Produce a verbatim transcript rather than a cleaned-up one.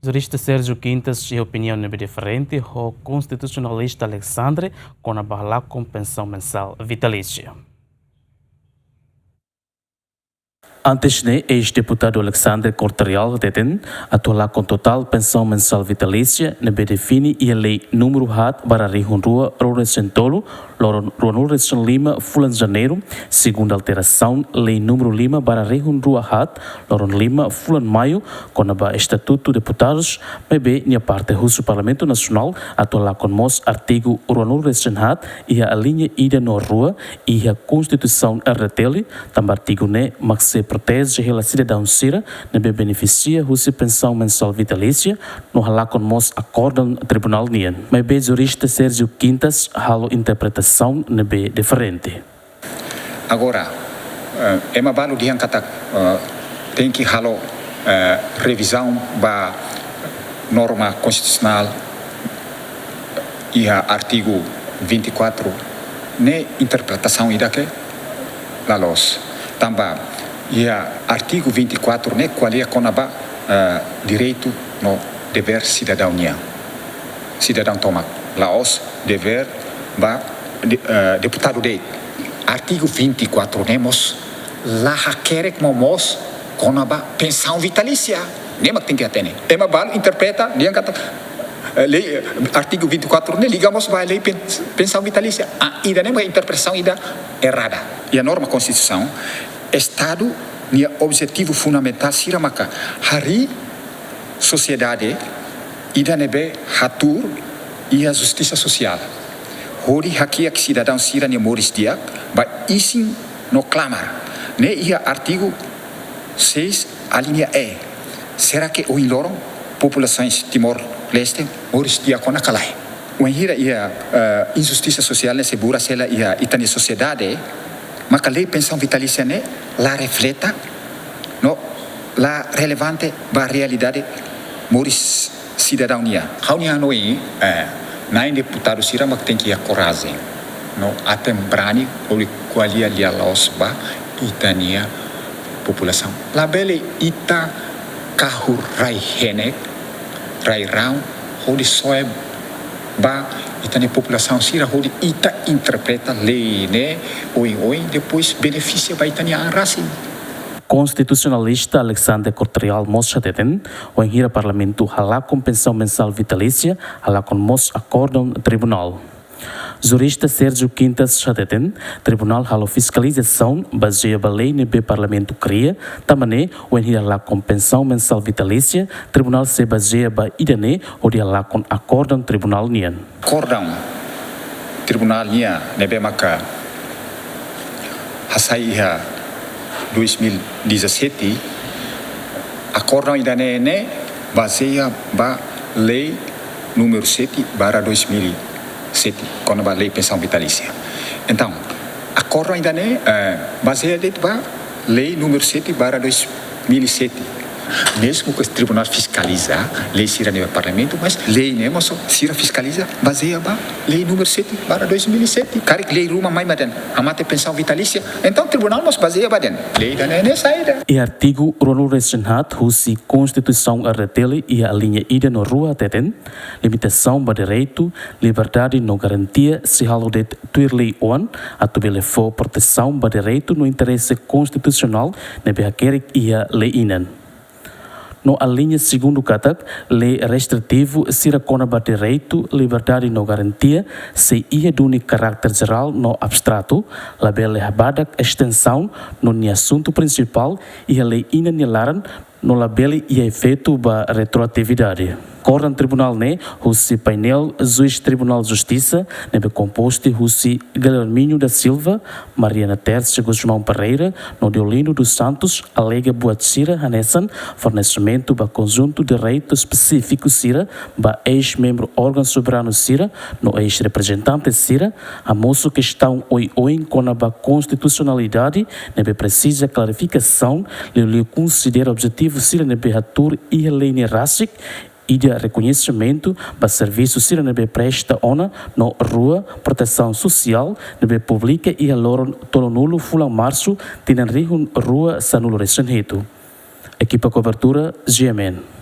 Jurista Sérgio Quintas iha opiniaun ne'ebé diferente ho konstitusionalista Alexandre kona-ba halakon pensaun mensál vitalísia. Antes ne'e, eis-deputadu Alexandre Corte-Real hateten, atu halakon totál pensaun mensál vitalísia ne'ebé define iha lei númeru haat barra rihun rua ruanulu-resin-tolu, loron ruanulu-resin-lima fulan Janeiru, segundu alterasaun lei númeru lima barra rihun rua haat, loron lima fulan Maiu, kona-ba estatutu deputadus, maibé nia parte husu Parlamentu Nasionál atu halakon mós artigu ruanulu-resin-haat iha alínea ida no rua iha Konstituisaun R D T L, tanba artigu ne'e mak sei proteje hela sidadaun sira ne'ebé benefisia husi pensaun mensál vitalísia no halakon mós akórdon tribunál nian. Maibé jurista Sérgio Quintas halo interpretasaun ne'ebé diferente. Agora, eh, ema balu dehan katak, eh, tenke halo, eh, revizaun ba norma konstitusionál iha artigu vinte e quatro, ne'e interpretasaun ida ke la loos. Tanba iha artigu vinte e quatro ne'e ko'alia kona-ba, eh, direitu no devér sidadaun nian. Sidadaun tomak, la'ós devér ba de-, eh, deputadu de'it. Artigu vinte e quatro ne'e mós la hakerek momoos kona-ba pensaun vitalísia. Ne'e mak tenke hatene. Ema balu interpreta, dehan katak, eh, lei, eh, artigu vinte e quatro ne'e liga mós ba lei pen-, pensaun vitalísia. Ah, ida-ne'e mak interpretasaun ida errada. Iha norma konstituisaun, Estadu nia objetivu fundamentál sira maka harii sosiedade ida ne'ebé hatuur iha justisa sosiál, hodi hakiak sidadaun sira-nia moris di'ak ba isin no klamar. Ne'e iha artigu seis, alínea E. Será que ohin loron populasaun Timor-Leste moris di'ak ona ka lae? Wainhira iha, eh, injustisa sosiál ne'e sei buras hela iha ita-nia sosiedade, maka lei pensaun vitalísia ne'e la refleta no la relevante ba realidade moris sidadaun nian. Ha'u-nia hanoin, eh, na'in deputadu sira mak tenke iha korajen no aten brani hodi ko'alia lia-loos ba ita-nia populasaun. Labele ita kahur rai-henek, rai-rahun, hodi soe ba ita-nia populasaun sira hodi ita interpreta lei ne'e oioin, depois benefisia ba ita-nia an rasik. Konstitusionalista Alexandre Corte-Real mós hateten, wainhira Parlamentu halakon pensaun mensál vitalísia, halakon mós akórdon tribunál. Jurista Sérgio Quintas hateten, tribunál halo fiskalizasaun bazeia ba lei ne'ebé Parlamentu kria, tanba ne'e, wainhira halakon pensaun mensál vitalísia, tribunál sei bazeia ba ida-ne'e hodi halakon akórdon tribunál nian. Akórdon tribunál nian ne'ebé maka hasai iha dois mil e dezassete, akórdon ida-ne'e ne'e bazeia ba lei númeru sete barra dois mil e sete, kona-ba lei pensaun vitalísia. Entaun, akórdon ida-ne'e, eh, bazeia de'it ba lei númeru sete barra dois mil e sete. Mezmu ke tribunál fiskaliza lei sira ne'ebé Parlamentu, mas lei ne'e mós sira fiskaliza bazeia ba lei númeru sete barra dois mil e sete. Karik lei ruma mai mak dehan hamate pensaun vitalísia, entaun tribunál mós bazeia ba dehan lei ida-ne'e ne'e saida. Iha artigu ruanulu-resin-haat husi Konstituisaun R D T L iha alínea ida no rua hateten, limitasaun ba direitu, liberdade no garantia sei halo de'it tuir lei oan, atu bele fó protesaun ba direitu no interese konstitusionál ne'ebé hakerek iha lei inan. No alínea segundu katak, lei restritivu sira kona-ba direitu, liberdade no garantia sei iha duni karáter jerál no abstratu, labele habadak estensaun no nia asuntu prinsipál iha lei inan nia laran, no labele iha efeitu ba retroatividade. Akórdon tribunál ne'e husi painel juís Tribunál Justisa ne'ebé kompostu husi Guilhermino da Silva, Mariana Tércia Gusmão Pereira, no Deolindo dos Santos, alega buat sira hanesan fornesimentu ba konjuntu direitu espesífiku sira ba eis-membru órgaun soberanu sira no eis-reprezentante sira, hamosu kestaun oioin kona-ba konstitusionalidade ne'ebé presiza klarifikasaun, liuliu konsidera objetivu sira ne'ebé hatuur iha lei ne'e rasik, ida rekoñesimentu ba servisu sira ne'ebé presta ona, no rua protesaun sosiál ne'ebé publika iha loron tolunulu fulan Marsu tinan rihun rua sanulu-resin-hitu. Ekipa kobertura, G M N.